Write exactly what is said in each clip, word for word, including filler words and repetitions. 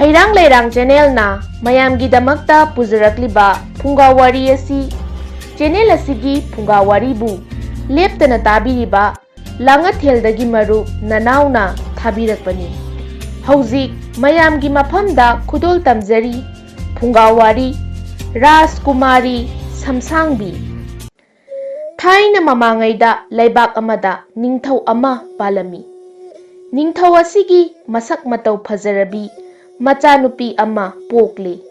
ꯏꯔꯥꯡ ꯂꯩꯔꯥꯡ ꯆꯦꯅꯦꯜꯅ ꯃꯌꯥꯝꯒꯤꯗꯃꯛꯇ ꯄꯨꯖꯔꯛꯂꯤꯕ ꯐꯨꯡꯒꯥ ꯋꯥꯔꯤ ꯑꯁꯤ, ꯆꯦꯅꯦꯜ ꯑꯁꯤꯒꯤ ꯐꯨꯡꯒꯥ ꯋꯥꯔꯤꯕꯨ ꯂꯦꯞꯇꯅ ꯇꯥꯕꯤꯔꯤꯕ ꯂꯥꯡꯉꯊꯦꯜꯗꯒꯤ ꯃꯔꯨꯞ ꯅꯅꯥꯎꯅ ꯊꯥꯕꯤꯔꯛꯄꯅꯤ꯫ ꯍꯧꯖꯤꯛ ꯃꯌꯥꯝꯒꯤ ꯃꯐꯝꯗ ꯈꯨꯗꯣꯜ ꯇꯝꯖꯔꯤ ꯐꯨꯡꯒꯥ ꯋꯥꯔꯤ ꯔꯥꯖꯀꯨꯃꯥꯔꯤ ꯁꯝꯁꯥꯡꯕꯤ꯫ ꯊꯥꯏꯅ ꯃꯃꯥꯡꯉꯩꯗ ꯂꯩꯕꯥꯛ ꯑꯃꯗ ꯅꯤꯡꯊꯧ ꯑꯃ ꯄꯥꯜꯂꯝꯃꯤ꯫ ꯅꯤꯡꯊꯧ ꯑꯁꯤꯒꯤ ꯃꯁꯛ ꯃꯇꯧ ꯐꯖꯔꯕꯤ ꯃꯆꯥꯅꯨꯄꯤ ꯑꯃ ꯄꯣꯛꯂꯤ꯫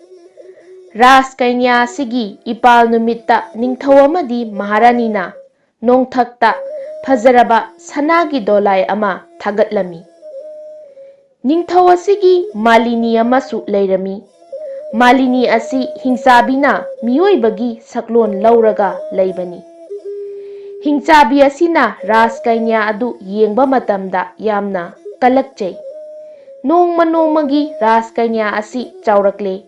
ꯔꯥꯖꯀꯩꯅ꯭ꯌꯥ ꯑꯁꯤꯒꯤ ꯏꯄꯥꯜ ꯅꯨꯃꯤꯠꯇ ꯅꯤꯡꯊꯧ ꯑꯃꯗꯤ ꯃꯍꯥꯔꯥꯅꯤꯅ ꯅꯣꯡꯊꯛꯇ ꯐꯖꯔꯕ ꯁꯅꯥꯒꯤ ꯗꯣꯂꯥꯏ ꯑꯃ ꯊꯥꯒꯠꯂꯝꯃꯤ꯫ ꯅꯤꯡꯊꯧ ꯑꯁꯤꯒꯤ ꯃꯥꯂꯤꯅꯤ ꯑꯃꯁꯨ ꯂꯩꯔꯝꯃꯤ꯫ ꯃꯥꯂꯤꯅꯤ ꯑꯁꯤ ꯍꯤꯡꯆꯥꯕꯤꯅ ꯃꯤꯑꯣꯏꯕꯒꯤ ꯁꯛꯂꯣꯟ ꯂꯧꯔꯒ ꯂꯩꯕꯅꯤ꯫ ꯍꯤꯡꯆꯥꯕꯤ ꯑꯁꯤꯅ ꯔꯥꯖꯀꯩꯅ꯭ꯌꯥ ꯑꯗꯨ ꯌꯦꯡꯕ ꯃꯇꯝꯗ ꯌꯥꯝꯅ ꯀꯜꯂꯛꯆꯩ꯫ ꯅꯣꯡꯃ ꯅꯣꯡꯃꯒꯤ ꯔꯥꯖꯀꯩꯅ꯭ꯌꯥ ꯑꯁꯤ ꯆꯥꯎꯔꯛꯂꯦ꯫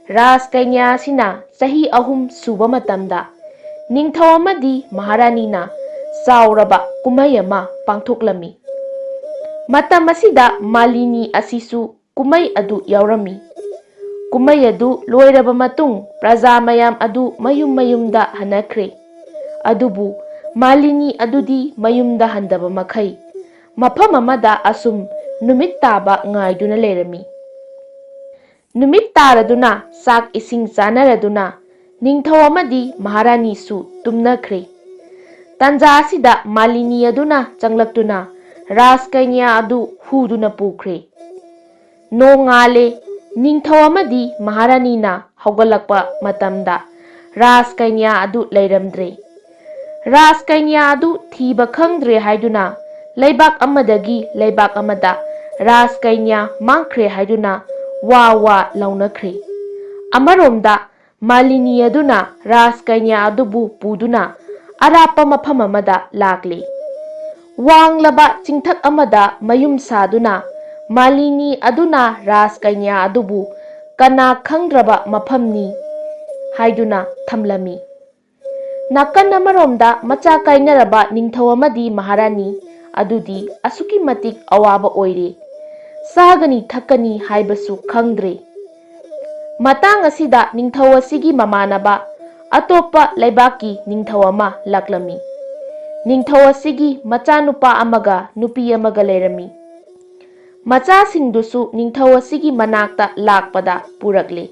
ꯔꯥꯖꯀꯩꯅ꯭ꯌꯥ ꯑꯁꯤꯅ ꯆꯍꯤ ꯑꯍꯨꯝ ꯁꯨꯕ ꯃꯇꯝꯗ ꯅꯤꯡꯊꯧ ꯑꯃꯗꯤ ꯃꯍꯥꯔꯥꯅꯤꯅ ꯆꯥꯎꯔꯕ ꯀꯨꯝꯍꯩ ꯑꯃ ꯄꯥꯡꯊꯣꯛꯂꯝꯃꯤ꯫ ꯃꯇꯝ ꯑꯁꯤꯗ ꯃꯥꯂꯤꯅꯤ ꯑꯁꯤꯁꯨ ꯀꯨꯝꯍꯩ ꯑꯗꯨ ꯌꯥꯎꯔꯝꯃꯤ꯫ ꯀꯨꯝꯍꯩ ꯑꯗꯨ ꯂꯣꯏꯔꯕ ꯃꯇꯨꯡ ꯄ꯭ꯔꯖꯥ ꯃꯌꯥꯝ ꯑꯗꯨ ꯃꯌꯨꯝ ꯃꯌꯨꯝꯗ ꯍꯟꯅꯈ꯭ꯔꯦ꯫ ꯑꯗꯨꯕꯨ ꯃꯥꯂꯤꯅꯤ ꯑꯗꯨꯗꯤ ꯃꯌꯨꯝꯗ ꯍꯟꯗꯕ ꯃꯈꯩ ꯃꯐꯝ ꯑꯃꯗ ꯑꯁꯨꯝ ꯅꯨꯃꯤꯠ ꯇꯥꯕ ꯉꯥꯏꯗꯨꯅ ꯂꯩꯔꯝꯃꯤ꯫ ꯅꯨꯃꯤꯠ ꯇꯥꯔꯗꯨꯅ ꯆꯥꯛ ꯏꯁꯤꯡ ꯆꯥꯅꯔꯗꯨꯅ ꯅꯤꯡꯊꯧ ꯑꯃꯗꯤ ꯃꯍꯥꯔꯥꯅꯤꯁꯨ ꯇꯨꯝꯅꯈ꯭ꯔꯦ꯫ ꯇꯥꯟꯖꯥ ꯑꯁꯤꯗ ꯃꯥꯂꯤꯅꯤ ꯑꯗꯨꯅ ꯆꯪꯂꯛꯇꯨꯅ ꯔꯥꯖꯀꯩꯅ꯭ꯌꯥ ꯑꯗꯨ ꯍꯨꯗꯨꯅ ꯄꯨꯈ꯭ꯔꯦ꯫ ꯅꯣꯡꯉꯥꯜꯂꯦ꯫ ꯅꯤꯡꯊꯧ ꯑꯃꯗꯤ ꯃꯍꯥꯔꯥꯅꯤꯅ ꯍꯧꯒꯠꯂꯛꯄ ꯃꯇꯝꯗ ꯔꯥꯖꯀꯩꯅ꯭ꯌꯥ ꯑꯗꯨ ꯂꯩꯔꯝꯗ꯭ꯔꯦ꯫ ꯔꯥꯖꯀꯩꯅ꯭ꯌꯥ ꯑꯗꯨ ꯊꯤꯕ ꯈꯪꯗ꯭ꯔꯦ ꯍꯥꯏꯗꯨꯅ ꯂꯩꯕꯥꯛ ꯑꯃꯗꯒꯤ ꯂꯩꯕꯥꯛ ꯑꯃꯗ ꯔꯥꯖꯀꯩꯅ꯭ꯌꯥ ꯃꯥꯡꯈ꯭ꯔꯦ ꯍꯥꯏꯗꯨꯅ ꯋꯥ ꯋꯥ ꯂꯥꯎꯅꯈ꯭ꯔꯦ꯫ ꯑꯃꯔꯣꯝꯗ ꯃꯥꯂꯤꯅꯤ ꯑꯗꯨꯅ ꯔꯥꯖꯀꯩꯅ꯭ꯌꯥ ꯑꯗꯨꯕꯨ ꯄꯨꯗꯨꯅ ꯑꯔꯥꯞꯄ ꯃꯐꯝ ꯑꯃꯗ ꯂꯥꯛꯂꯦ꯫ ꯋꯥꯡꯂꯕ ꯆꯤꯡꯊꯛ ꯑꯃꯗ ꯃꯌꯨꯝ ꯁꯥꯗꯨꯅ ꯃꯥꯂꯤꯅꯤ ꯑꯗꯨꯅ ꯔꯥꯖꯀꯩꯅ꯭ꯌꯥ ꯑꯗꯨꯕꯨ ꯀꯅꯥ ꯈꯪꯗ꯭ꯔꯕ ꯃꯐꯝꯅꯤ ꯍꯥꯏꯗꯨꯅ ꯊꯝꯂꯝꯃꯤ꯫ ꯅꯥꯀꯟ ꯑꯃꯔꯣꯝꯗ ꯃꯆꯥ ꯀꯥꯏꯅꯔꯕ ꯅꯤꯡꯊꯧ ꯑꯃꯗꯤ ꯃꯍꯥꯔꯥꯅꯤ ꯑꯗꯨꯗꯤ ꯑꯁꯨꯛꯀꯤ ꯃꯇꯤꯛ ꯑꯋꯥꯕ ꯑꯣꯏꯔꯦ꯫ ꯆꯥꯒꯅꯤ ꯊꯛꯀꯅꯤ ꯍꯥꯏꯕꯁꯨ ꯈꯪꯗ꯭ꯔꯦ꯫ ꯃꯇꯥꯡ ꯑꯁꯤꯗ ꯅꯤꯡꯊꯧ ꯑꯁꯤꯒꯤ ꯃꯃꯥꯟꯅꯕ ꯑꯇꯣꯞꯄ ꯂꯩꯕꯥꯛꯀꯤ ꯅꯤꯡꯊꯧ ꯑꯃ ꯂꯥꯛꯂꯝꯃꯤ꯫ ꯅꯤꯡꯊꯧ ꯑꯁꯤꯒꯤ ꯃꯆꯥꯅꯨꯄꯥ ꯑꯃꯒ ꯅꯨꯄꯤ ꯑꯃꯒ ꯂꯩꯔꯝꯃꯤ꯫ ꯃꯆꯥꯁꯤꯡꯗꯨꯁꯨ ꯅꯤꯡꯊꯧ ꯑꯁꯤꯒꯤ ꯃꯅꯥꯛꯇ ꯂꯥꯛꯄꯗ ꯄꯨꯔꯛꯂꯦ꯫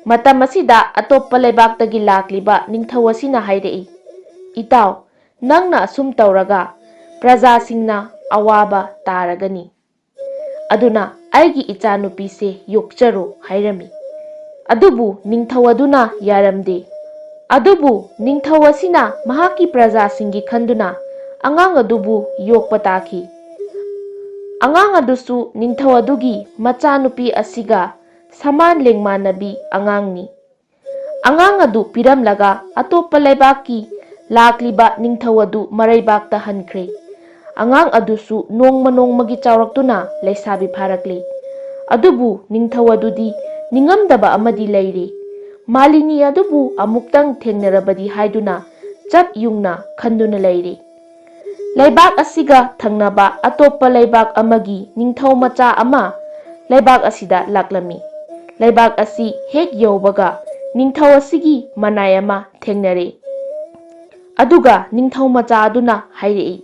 ꯃꯇꯝ ꯑꯁꯤꯗ ꯑꯇꯣꯞꯄ ꯂꯩꯕꯥꯛꯇꯒꯤ ꯂꯥꯛꯂꯤꯕ ꯅꯤꯡꯊꯧ ꯑꯁꯤꯅ ꯍꯥꯏꯔꯛꯏ, "ꯏꯇꯥꯎ, ꯅꯪꯅ ꯑꯁꯨꯝ ꯇꯧꯔꯒ ꯄ꯭ꯔꯖꯥꯁꯤꯡꯅ ꯑꯋꯥꯕ ꯇꯥꯔꯒꯅꯤ꯫ ꯑꯗꯨꯅ ꯑꯩꯒꯤ ꯏꯆꯥꯅꯨꯄꯤꯁꯦ ꯌꯣꯛꯆꯔꯣ" ꯍꯥꯏꯔꯝꯃꯤ꯫ ꯑꯗꯨꯕꯨ ꯅꯤꯡꯊꯧ ꯑꯗꯨꯅ ꯌꯥꯔꯝꯗꯦ꯫ ꯑꯗꯨꯕꯨ ꯅꯤꯡꯊꯧ ꯑꯁꯤꯅ ꯃꯍꯥꯛꯀꯤ ꯄ꯭ꯔꯖꯥꯁꯤꯡꯒꯤ ꯈꯟꯗꯨꯅ ꯑꯉꯥꯡ ꯑꯗꯨꯕꯨ ꯌꯣꯛꯄ ꯇꯥꯈꯤ꯫ ꯑꯉꯥꯡ ꯑꯗꯨꯁꯨ ꯅꯤꯡꯊꯧ ꯑꯗꯨꯒꯤ ꯃꯆꯥꯅꯨꯄꯤ ꯑꯁꯤꯒ ꯁꯃꯥꯟ ꯂꯦꯡꯃꯥꯟꯅꯕꯤ ꯑꯉꯥꯡꯅꯤ꯫ ꯑꯉꯥꯡ ꯑꯗꯨ ꯄꯤꯔꯝꯂꯒ ꯑꯇꯣꯞꯄ ꯂꯩꯕꯥꯛꯀꯤ ꯂꯥꯛꯂꯤꯕ ꯅꯤꯡꯊꯧ ꯑꯗꯨ ꯃꯔꯩꯕꯥꯛꯇ ꯍꯟꯈ꯭ꯔꯦ꯫ ꯑꯉꯥꯡ ꯑꯗꯨꯁꯨ ꯅꯣꯡꯃ ꯅꯣꯡꯃꯒꯤ ꯆꯥꯎꯔꯛꯇꯨꯅ ꯂꯩꯁꯥꯕꯤ ꯐꯥꯔꯛꯂꯦ꯫ ꯑꯗꯨꯕꯨ ꯅꯤꯡꯊꯧ ꯑꯗꯨꯗꯤ ꯅꯤꯡꯉꯝꯗꯕ ꯑꯃꯗꯤ ꯂꯩꯔꯦ꯫ ꯃꯥꯂꯤꯅꯤ ꯑꯗꯨꯕꯨ ꯑꯃꯨꯛꯇꯪ ꯊꯦꯡꯅꯔꯕꯗꯤ ꯍꯥꯏꯗꯨꯅ ꯆꯞ ꯌꯨꯡꯅ ꯈꯟꯗꯨꯅ ꯂꯩꯔꯦ꯫ ꯂꯩꯕꯥꯛ ꯑꯁꯤꯒ ꯊꯪꯅꯕ ꯑꯇꯣꯞꯄ ꯂꯩꯕꯥꯛ ꯑꯃꯒꯤ ꯅꯤꯡꯊꯧ ꯃꯆꯥ ꯑꯃ ꯂꯩꯕꯥꯛ ꯑꯁꯤꯗ ꯂꯥꯛꯂꯝꯃꯤ꯫ ꯂꯩꯕꯥꯛ ꯑꯁꯤ ꯍꯦꯛ ꯌꯧꯕꯒ ꯅꯤꯡꯊꯧ ꯑꯁꯤꯒꯤ ꯃꯅꯥꯏ ꯑꯃ ꯊꯦꯡꯅꯔꯦ꯫ ꯑꯗꯨꯒ ꯅꯤꯡꯊꯧ ꯃꯆꯥ ꯑꯗꯨꯅ ꯍꯥꯏꯔꯛꯏ,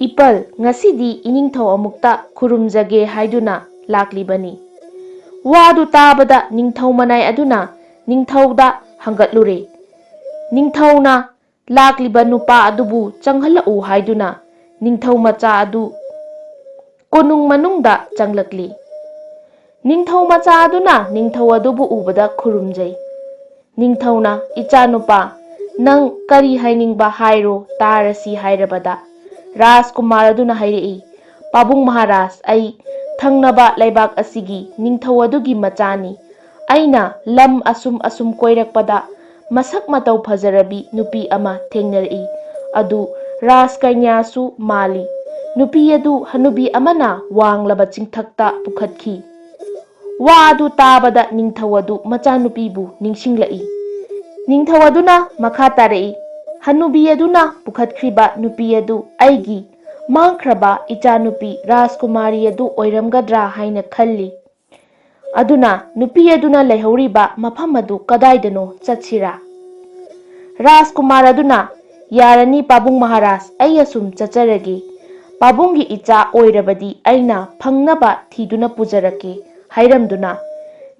"ꯏꯄꯜ, ꯉꯁꯤꯗꯤ ꯏꯅꯤꯡꯊꯧ ꯑꯃꯨꯛꯇ ꯈꯨꯔꯨꯝꯖꯒꯦ ꯍꯥꯏꯗꯨꯅ ꯂꯥꯛꯂꯤꯕꯅꯤ"꯫ ꯋꯥꯗꯨ ꯇꯥꯕꯗ ꯅꯤꯡꯊꯧ ꯃꯅꯥꯏ ꯑꯗꯨꯅ ꯅꯤꯡꯊꯧꯗ ꯍꯪꯒꯠꯂꯨꯔꯦ꯫ ꯅꯤꯡꯊꯧꯅ ꯂꯥꯛꯂꯤꯕ ꯅꯨꯄꯥ ꯑꯗꯨꯕꯨ ꯆꯪꯍꯜꯂꯛꯎ ꯍꯥꯏꯗꯨꯅ ꯅꯤꯡꯊꯧ ꯃꯆꯥ ꯑꯗꯨ ꯀꯣꯅꯨꯡ ꯃꯅꯨꯡꯗ ꯆꯪꯂꯛꯂꯤ꯫ ꯅꯤꯡꯊꯧ ꯃꯆꯥ ꯑꯗꯨꯅ ꯅꯤꯡꯊꯧ ꯑꯗꯨꯕꯨ ꯎꯕꯗ ꯈꯨꯔꯨꯝꯖꯩ꯫ ꯅꯤꯡꯊꯧꯅ, "ꯏꯆꯥꯅꯨꯄꯥ, ꯅꯪ ꯀꯔꯤ ꯍꯥꯏꯅꯤꯡꯕ ꯍꯥꯏꯔꯣ ꯇꯥꯔꯁꯤ" ꯍꯥꯏꯔꯕꯗ, ꯔꯥꯖꯀꯨꯃꯥꯔ ꯑꯗꯨꯅ ꯍꯥꯏꯔꯛꯏ, "ꯄꯥꯕꯨꯡ ꯃꯍꯥꯔꯥꯖ, ꯑꯩ ꯊꯪꯅꯕ ꯂꯩꯕꯥꯛ ꯑꯁꯤꯒꯤ ꯅꯤꯡꯊꯧ ꯑꯗꯨꯒꯤ ꯃꯆꯥꯅꯤ꯫ ꯑꯩꯅ ꯂꯝ ꯑꯁꯨꯝ ꯑꯁꯨꯝ ꯀꯣꯏꯔꯛꯄꯗ ꯃꯁꯛ ꯃꯇꯧ ꯐꯖꯔꯕꯤ ꯅꯨꯄꯤ ꯑꯃ ꯊꯦꯡꯅꯔꯛꯏ꯫ ꯑꯗꯨ ꯔꯥꯖꯀꯟꯌꯥꯁꯨ ꯃꯥꯜꯂꯤ꯫ ꯅꯨꯄꯤ ꯑꯗꯨ ꯍꯅꯨꯕꯤ ꯑꯃꯅ ꯋꯥꯡꯂꯕ ꯆꯤꯡꯊꯛꯇ ꯄꯨꯈꯠꯈꯤ"꯫ ꯋꯥ ꯑꯗꯨ ꯇꯥꯕꯗ ꯅꯤꯡꯊꯧ ꯑꯗꯨ ꯃꯆꯥꯅꯨꯄꯤꯕꯨ ꯅꯤꯡꯁꯤꯡꯂꯛꯏ꯫ ꯅꯤꯡꯊꯧ ꯑꯗꯨꯅ ꯃꯈꯥ ꯇꯥꯔꯛꯏ, "ꯍꯅꯨꯕꯤ ꯑꯗꯨꯅ ꯄꯨꯈꯠꯈ꯭ꯔꯤꯕ ꯅꯨꯄꯤ ꯑꯗꯨ ꯑꯩꯒꯤ ꯃꯥꯡꯈ꯭ꯔꯕ ꯏꯆꯥꯅꯨꯄꯤ ꯔꯥꯖꯀꯨꯃꯥꯔꯤ ꯑꯗꯨ ꯑꯣꯏꯔꯝꯒꯗ꯭ꯔꯥ ꯍꯥꯏꯅ ꯈꯜꯂꯤ꯫ ꯑꯗꯨꯅ ꯅꯨꯄꯤ ꯑꯗꯨꯅ ꯂꯩꯍꯧꯔꯤꯕ ꯃꯐꯝ ꯑꯗꯨ ꯀꯗꯥꯏꯗꯅꯣ ꯆꯠꯁꯤꯔꯥ? ꯔꯥꯖꯀꯨꯃꯥꯔ ꯑꯗꯨꯅ, "ꯌꯥꯔꯅꯤ ꯄꯥꯕꯨꯡ ꯃꯍꯥꯔꯥꯖ, ꯑꯩ ꯑꯁꯨꯝ ꯆꯠꯆꯔꯒꯦ꯫ ꯄꯥꯕꯨꯡꯒꯤ ꯏꯆꯥ ꯑꯣꯏꯔꯕꯗꯤ ꯑꯩꯅ ꯐꯪꯅꯕ ꯊꯤꯗꯨꯅ ꯄꯨꯖꯔꯛꯀꯦ" ꯍꯥꯏꯔꯝꯗꯨꯅ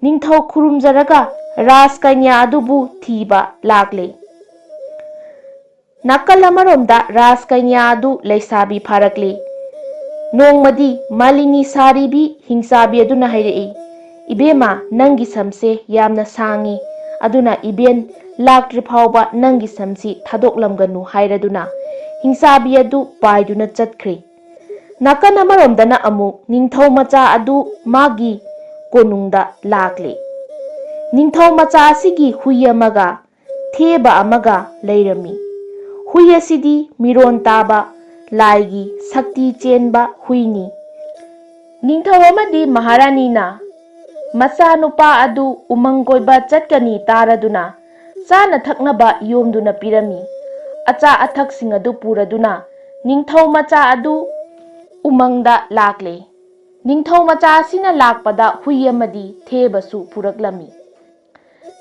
ꯅꯤꯡꯊꯧ ꯈꯨꯔꯨꯝꯖꯔꯒ ꯔꯥꯖ ꯀꯩꯅ꯭ꯌꯥ ꯑꯗꯨꯕꯨ ꯊꯤꯕ ꯂꯥꯛꯂꯦ꯫ ꯅꯥꯀꯜ ꯑꯃꯔꯣꯝꯗ ꯔꯥꯖ ꯀꯩꯅ꯭ꯌꯥ ꯑꯗꯨ ꯂꯩꯁꯥꯕꯤ ꯐꯥꯔꯛꯂꯤ꯫ ꯅꯣꯡꯃꯗꯤ ꯃꯥꯂꯤꯅꯤ ꯁꯥꯔꯤꯕꯤ ꯍꯤꯡꯆꯥꯕꯤ ꯑꯗꯨꯅ ꯍꯥꯏꯔꯛꯏ, "ꯏꯕꯦꯝꯃ, ꯅꯪꯒꯤ ꯁꯝꯁꯦ ꯌꯥꯝꯅ ꯁꯥꯡꯉꯤ, ꯑꯗꯨꯅ ꯏꯕꯦꯟ ꯂꯥꯛꯇ꯭ꯔꯤ ꯐꯥꯎꯕ ꯅꯪꯒꯤ ꯁꯝꯁꯤ ꯊꯥꯗꯣꯛꯂꯝꯒꯅꯨ" ꯍꯥꯏꯔꯗꯨꯅ ꯍꯤꯡꯆꯥꯕꯤ ꯑꯗꯨ ꯄꯥꯏꯗꯨꯅ ꯆꯠꯈ꯭ꯔꯦ꯫ ꯅꯥꯀꯟ ꯑꯃꯔꯣꯝꯗꯅ ꯑꯃꯨꯛ ꯅꯤꯡꯊꯧ ꯃꯆꯥ ꯑꯗꯨ ꯃꯥꯒꯤ ꯀꯣꯅꯨꯡꯗ ꯂꯥꯛꯂꯦ꯫ ꯅꯤꯡꯊꯧ ꯃꯆꯥ ꯑꯁꯤꯒꯤ ꯍꯨꯏ ꯑꯃꯒ ꯊꯦꯕ ꯑꯃꯒ ꯂꯩꯔꯝꯃꯤ꯫ ꯍꯨꯏ ꯑꯁꯤꯗꯤ ꯃꯤꯔꯣꯟ ꯇꯥꯕ ꯂꯥꯏꯒꯤ ꯁꯛꯇꯤ ꯆꯦꯟꯕ ꯍꯨꯏꯅꯤ꯫ ꯅꯤꯡꯊꯧ ꯑꯃꯗꯤ ꯃꯍꯥꯔꯥꯅꯤꯅ ꯃꯆꯥꯅꯨꯄꯥ ꯑꯗꯨ ꯎꯃꯪ ꯀꯣꯏꯕ ꯆꯠꯀꯅꯤ ꯇꯥꯔꯗꯨꯅ ꯆꯥꯅ ꯊꯛꯅꯕ ꯌꯣꯝꯗꯨꯅ ꯄꯤꯔꯝꯃꯤ꯫ ꯑꯆꯥ ꯑꯊꯛꯁꯤꯡ ꯑꯗꯨ ꯄꯨꯔꯗꯨꯅ ꯅꯤꯡꯊꯧ ꯃꯆꯥ ꯑꯗꯨ ꯎꯃꯪꯗ ꯂꯥꯛꯂꯦ꯫ ꯅꯤꯡꯊꯧ ꯃꯆꯥ ꯑꯁꯤꯅ ꯂꯥꯛꯄꯗ ꯍꯨꯏ ꯑꯃꯗꯤ ꯊꯦꯕꯁꯨ ꯄꯨꯔꯛꯂꯝꯃꯤ꯫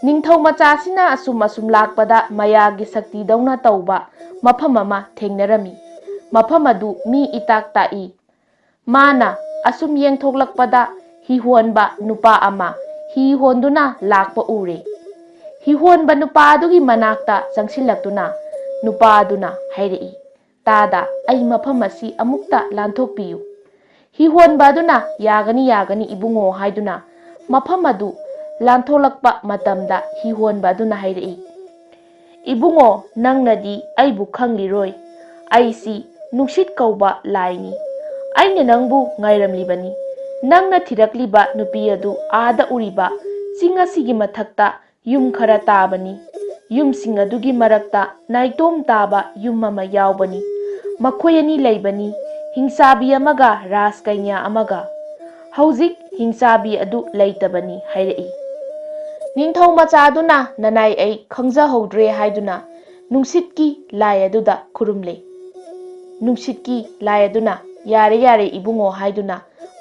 ꯅꯤꯡꯊꯧ ꯃꯆꯥꯁꯤꯅ ꯑꯁꯨꯝ ꯑꯁꯨꯝ ꯂꯥꯛꯄꯗ ꯃꯌꯥꯒꯤ ꯁꯛꯇꯤꯗꯧꯅ ꯇꯧꯕ ꯃꯐꯝ ꯑꯃ ꯊꯦꯡꯅꯔꯝꯃꯤ꯫ ꯃꯐꯝ ꯑꯗꯨ ꯃꯤ ꯏꯇꯥꯛ ꯇꯥꯛꯏ꯫ ꯃꯥꯅ ꯑꯁꯨꯝ ꯌꯦꯡꯊꯣꯛꯂꯛꯄꯗ ꯍꯤꯍꯣꯟꯕ ꯅꯨꯄꯥ ꯑꯃ ꯍꯤ ꯍꯣꯟꯗꯨꯅ ꯂꯥꯛꯄ ꯎꯔꯦ꯫ ꯍꯤꯍꯣꯟꯕ ꯅꯨꯄꯥ ꯑꯗꯨꯒꯤ ꯃꯅꯥꯛꯇ ꯆꯪꯁꯤꯜꯂꯛꯇꯨꯅ ꯅꯨꯄꯥ ꯑꯗꯨꯅ ꯍꯥꯏꯔꯛꯏ, "ꯇꯥꯗ, ꯑꯩ ꯃꯐꯝ ꯑꯁꯤ ꯑꯃꯨꯛꯇ ꯂꯥꯟꯊꯣꯛꯄꯤꯌꯨ"꯫ ꯍꯤꯍꯣꯟꯕ ꯑꯗꯨꯅ, "ꯌꯥꯒꯅꯤ, ꯌꯥꯒꯅꯤ ꯏꯕꯨꯡꯉꯣ" ꯍꯥꯏꯗꯨꯅ ꯃꯐꯝ ꯑꯗꯨ ꯂꯥꯟꯊꯣꯛꯂꯛꯄ ꯃꯇꯝꯗ ꯍꯤꯍꯣꯟꯕ ꯑꯗꯨꯅ ꯍꯥꯏꯔꯛꯏ, "ꯏꯕꯨꯡꯉꯣ, ꯅꯪꯅꯗꯤ ꯑꯩꯕꯨ ꯈꯪꯂꯤꯔꯣꯏ꯫ ꯑꯩꯁꯤ ꯅꯨꯡꯁꯤꯠ ꯀꯧꯕ ꯂꯥꯏꯅꯤ꯫ ꯑꯩꯅ ꯅꯪꯕꯨ ꯉꯥꯏꯔꯝꯂꯤꯕꯅꯤ꯫ ꯅꯪꯅ ꯊꯤꯔꯛꯂꯤꯕ ꯅꯨꯄꯤ ꯑꯗꯨ ꯑꯥꯗ ꯎꯔꯤꯕ ꯆꯤꯡ ꯑꯁꯤꯒꯤ ꯃꯊꯛꯇ ꯌꯨꯝ ꯈꯔ ꯇꯥꯕꯅꯤ꯫ ꯌꯨꯝꯁꯤꯡ ꯑꯗꯨꯒꯤ ꯃꯔꯛꯇ ꯅꯥꯏꯇꯣꯝ ꯇꯥꯕ ꯌꯨꯝ ꯑꯃ ꯌꯥꯎꯕꯅꯤ꯫ ꯃꯈꯣꯏ ꯑꯅꯤ ꯂꯩꯕꯅꯤ, ꯍꯤꯡꯆꯥꯕꯤ ꯑꯃꯒ ꯔꯥꯖꯀꯩꯅ꯭ꯌꯥ ꯑꯃꯒ꯫ ꯍꯧꯖꯤꯛ ꯍꯤꯡꯆꯥꯕꯤ ꯑꯗꯨ ꯂꯩꯇꯕꯅꯤ" ꯍꯥꯏꯔꯛꯏ꯫ ꯅꯤꯡꯊꯧ ꯃꯆꯥꯗꯨꯅ, "ꯅꯅꯥꯏ ꯑꯩ ꯈꯪꯖꯍꯧꯗ꯭ꯔꯦ" ꯍꯥꯏꯗꯨꯅ ꯅꯨꯡꯁꯤꯠꯀꯤ ꯂꯥꯏ ꯑꯗꯨꯗ ꯈꯨꯔꯨꯝꯂꯦ꯫ ꯅꯨꯡꯁꯤꯠꯀꯤ ꯂꯥꯏ ꯑꯗꯨꯅ, "ꯌꯥꯔꯦ, ꯌꯥꯔꯦ, ꯏꯕꯨꯡꯉꯣ" ꯍꯥꯏꯗꯨꯅ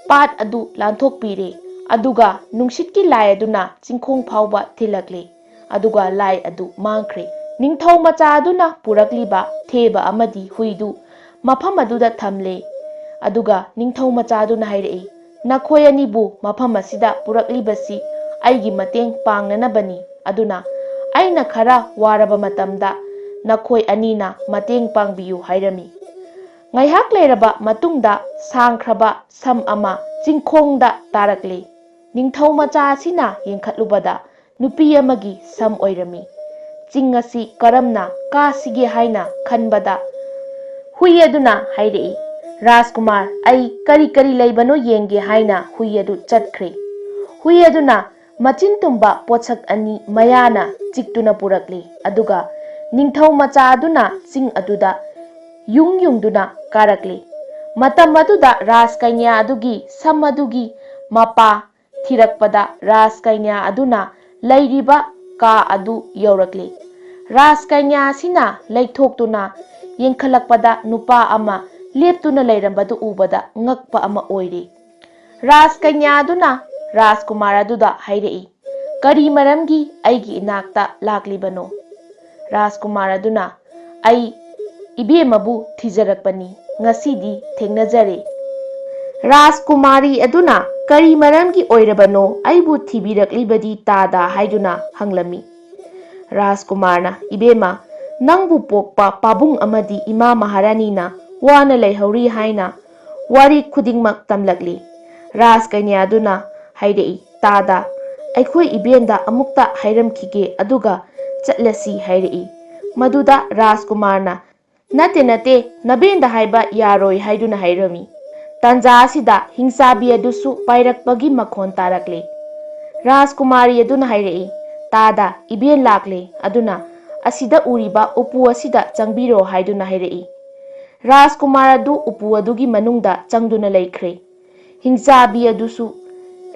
ꯄꯥꯠ ꯑꯗꯨ ꯂꯥꯟꯊꯣꯛꯄꯤꯔꯦ꯫ ꯑꯗꯨꯒ ꯅꯨꯡꯁꯤꯠꯀꯤ ꯂꯥꯏ ꯑꯗꯨꯅ ꯆꯤꯡꯈꯣꯡ ꯐꯥꯎꯕ ꯊꯤꯜꯂꯛꯂꯦ꯫ ꯑꯗꯨꯒ ꯂꯥꯏ ꯑꯗꯨ ꯃꯥꯡꯈ꯭ꯔꯦ꯫ ꯅꯤꯡꯊꯧ ꯃꯆꯥ ꯑꯗꯨꯅ ꯄꯨꯔꯛꯂꯤꯕ ꯊꯦꯕ ꯑꯃꯗꯤ ꯍꯨꯏꯗꯨ ꯃꯐꯝ ꯑꯗꯨꯗ ꯊꯝꯂꯦ꯫ ꯑꯗꯨꯒ ꯅꯤꯡꯊꯧ ꯃꯆꯥ ꯑꯗꯨꯅ ꯍꯥꯏꯔꯛꯏ, "ꯅꯈꯣꯏ ꯑꯅꯤꯕꯨ ꯃꯐꯝ ꯑꯁꯤꯗ ꯄꯨꯔꯛꯂꯤꯕꯁꯤ ꯑꯩꯒꯤ ꯃꯇꯦꯡ ꯄꯥꯡꯅꯅꯕꯅꯤ꯫ ꯑꯗꯨꯅ ꯑꯩꯅ ꯈꯔ ꯋꯥꯔꯕ ꯃꯇꯝꯗ ꯅꯈꯣꯏ ꯑꯅꯤꯅ ꯃꯇꯦꯡ ꯄꯥꯡꯕꯤꯌꯨ" ꯍꯥꯏꯔꯝꯃꯤ꯫ ꯉꯥꯏꯍꯥꯛ ꯂꯩꯔꯕ ꯃꯇꯨꯡꯗ ꯁꯥꯡꯈ꯭ꯔꯕ ꯁꯝ ꯑꯃ ꯆꯤꯡꯈꯣꯡꯗ ꯇꯥꯔꯛꯂꯦ꯫ ꯅꯤꯡꯊꯧ ꯃꯆꯥ ꯑꯁꯤꯅ ꯌꯦꯡꯈꯠꯂꯨꯕꯗ ꯅꯨꯄꯤ ꯑꯃꯒꯤ ꯁꯝ ꯑꯣꯏꯔꯝꯃꯤ꯫ ꯆꯤꯡ ꯑꯁꯤ ꯀꯔꯝꯅ ꯀꯥꯁꯤꯒꯦ ꯍꯥꯏꯅ ꯈꯟꯕꯗ ꯍꯨꯏ ꯑꯗꯨꯅ ꯍꯥꯏꯔꯛꯏ, "ꯔꯥꯖꯀꯨꯃꯥꯔ, ꯑꯩ ꯀꯔꯤ ꯀꯔꯤ ꯂꯩꯕꯅꯣ ꯌꯦꯡꯒꯦ" ꯍꯥꯏꯅ ꯍꯨꯏ ꯑꯗꯨ ꯆꯠꯈ꯭ꯔꯦ꯫ ꯍꯨꯏ ꯑꯗꯨꯅ ꯃꯆꯤꯟ ꯇꯨꯝꯕ ꯄꯣꯠꯁꯛ ꯑꯅꯤ ꯃꯌꯥꯅ ꯆꯤꯛꯇꯨꯅ ꯄꯨꯔꯛꯂꯤ꯫ ꯑꯗꯨꯒ ꯅꯤꯡꯊꯧ ꯃꯆꯥ ꯑꯗꯨꯅ ꯆꯤꯡ ꯑꯗꯨꯗ ꯌꯨꯡ ꯌꯨꯡꯗꯨꯅ ꯀꯥꯔꯛꯂꯤ꯫ ꯃꯇꯝ ꯑꯗꯨꯗ ꯔꯥꯖꯀꯩꯅ꯭ꯌꯥ ꯑꯗꯨꯒꯤ ꯁꯝ ꯑꯗꯨꯒꯤ ꯃꯄꯥ ꯊꯤꯔꯛꯄꯗ ꯔꯥꯖꯀꯩꯅ꯭ꯌꯥ ꯑꯗꯨꯅ ꯂꯩꯔꯤꯕ ꯀꯥ ꯑꯗꯨ ꯌꯧꯔꯛꯂꯤ꯫ ꯔꯥꯖꯀꯩꯅ꯭ꯌꯥ ꯑꯁꯤꯅ ꯂꯩꯊꯣꯛꯇꯨꯅ ꯌꯦꯡꯈꯠꯂꯛꯄꯗ ꯅꯨꯄꯥ ꯑꯃ ꯂꯦꯞꯇꯨꯅ ꯂꯩꯔꯝꯕꯗꯨ ꯎꯕꯗ ꯉꯛꯄ ꯑꯃ ꯑꯣꯏꯔꯤ꯫ ꯔꯥꯖꯀꯩꯅ꯭ꯌꯥ ꯑꯗꯨꯅ ꯔꯥꯖꯀꯨꯃꯥꯔ ꯑꯗꯨꯗ ꯍꯥꯏꯔꯛꯏ, "ꯀꯔꯤ ꯃꯔꯝꯒꯤ ꯑꯩꯒꯤ ꯏꯅꯥꯛꯇ ꯂꯥꯛꯂꯤꯕꯅꯣ?" ꯔꯥꯖꯀꯨꯃꯥꯔ ꯑꯗꯨꯅ, "ꯑꯩ ꯏꯕꯦꯝꯃꯕꯨ ꯊꯤꯖꯔꯛꯄꯅꯤ, ꯉꯁꯤꯗꯤ ꯊꯦꯡꯅꯖꯔꯦ꯫" ꯔꯥꯖꯀꯨꯃꯥꯔꯤ ꯑꯗꯨꯅ, "ꯀꯔꯤ ꯃꯔꯝꯒꯤ ꯑꯣꯏꯔꯕꯅꯣ ꯑꯩꯕꯨ ꯊꯤꯕꯤꯔꯛꯂꯤꯕꯗꯤ ꯇꯥꯗ?" ꯍꯥꯏꯗꯨꯅ ꯍꯪꯂꯝꯃꯤ꯫ ꯔꯥꯖꯀꯨꯃꯥꯔꯅ, "ꯏꯕꯦꯝꯃ, ꯅꯪꯕꯨ ꯄꯣꯛꯄ ꯄꯥꯕꯨꯡ ꯑꯃꯗꯤ ꯏꯃꯥ ꯃꯍꯥꯔꯥꯅꯤꯅ ꯋꯥꯅ ꯂꯩꯍꯧꯔꯤ ꯍꯥꯏꯅ ꯋꯥꯔꯤ ꯈꯨꯗꯤꯡꯃꯛ ꯇꯝꯂꯛꯂꯤ꯫" ꯔꯥꯖꯀꯩꯅ꯭ꯌꯥꯗꯨꯅ ꯍꯥꯏꯔꯛꯏ, "ꯇꯥꯗ, ꯑꯩꯈꯣꯏ ꯏꯕꯦꯟꯗ ꯑꯃꯨꯛꯇ ꯍꯥꯏꯔꯝꯈꯤꯒꯦ, ꯑꯗꯨꯒ ꯆꯠꯂꯁꯤ" ꯍꯥꯏꯔꯛꯏ꯫ ꯃꯗꯨꯗ ꯔꯥꯖꯀꯨꯃꯥꯔꯅ, "ꯅꯠꯇꯦ, ꯅꯠꯇꯦ, ꯅꯕꯦꯟꯗ ꯍꯥꯏꯕ ꯌꯥꯔꯣꯏ" ꯍꯥꯏꯗꯨꯅ ꯍꯥꯏꯔꯝꯃꯤ꯫ ꯇꯥꯟꯖꯥ ꯑꯁꯤꯗ ꯍꯤꯡꯆꯥꯕꯤ ꯑꯗꯨꯁꯨ ꯄꯥꯏꯔꯛꯄꯒꯤ ꯃꯈꯣꯟ ꯇꯥꯔꯛꯂꯦ꯫ ꯔꯥꯖꯀꯨꯃꯥꯔꯤ ꯑꯗꯨꯅ ꯍꯥꯏꯔꯛꯏ, "ꯇꯥꯗ, ꯏꯕꯦꯟ ꯂꯥꯛꯂꯦ, ꯑꯗꯨꯅ ꯑꯁꯤꯗ ꯎꯔꯤꯕ ꯎꯄꯨ ꯑꯁꯤꯗ ꯆꯪꯕꯤꯔꯣ" ꯍꯥꯏꯗꯨꯅ ꯍꯥꯏꯔꯛꯏ꯫ ꯔꯥꯖꯀꯨꯃꯥꯔ ꯑꯗꯨ ꯎꯄꯨ ꯑꯗꯨꯒꯤ ꯃꯅꯨꯡꯗ ꯆꯪꯗꯨꯅ ꯂꯩꯈ꯭ꯔꯦ꯫ ꯍꯤꯡꯆꯥꯕꯤ ꯑꯗꯨꯁꯨ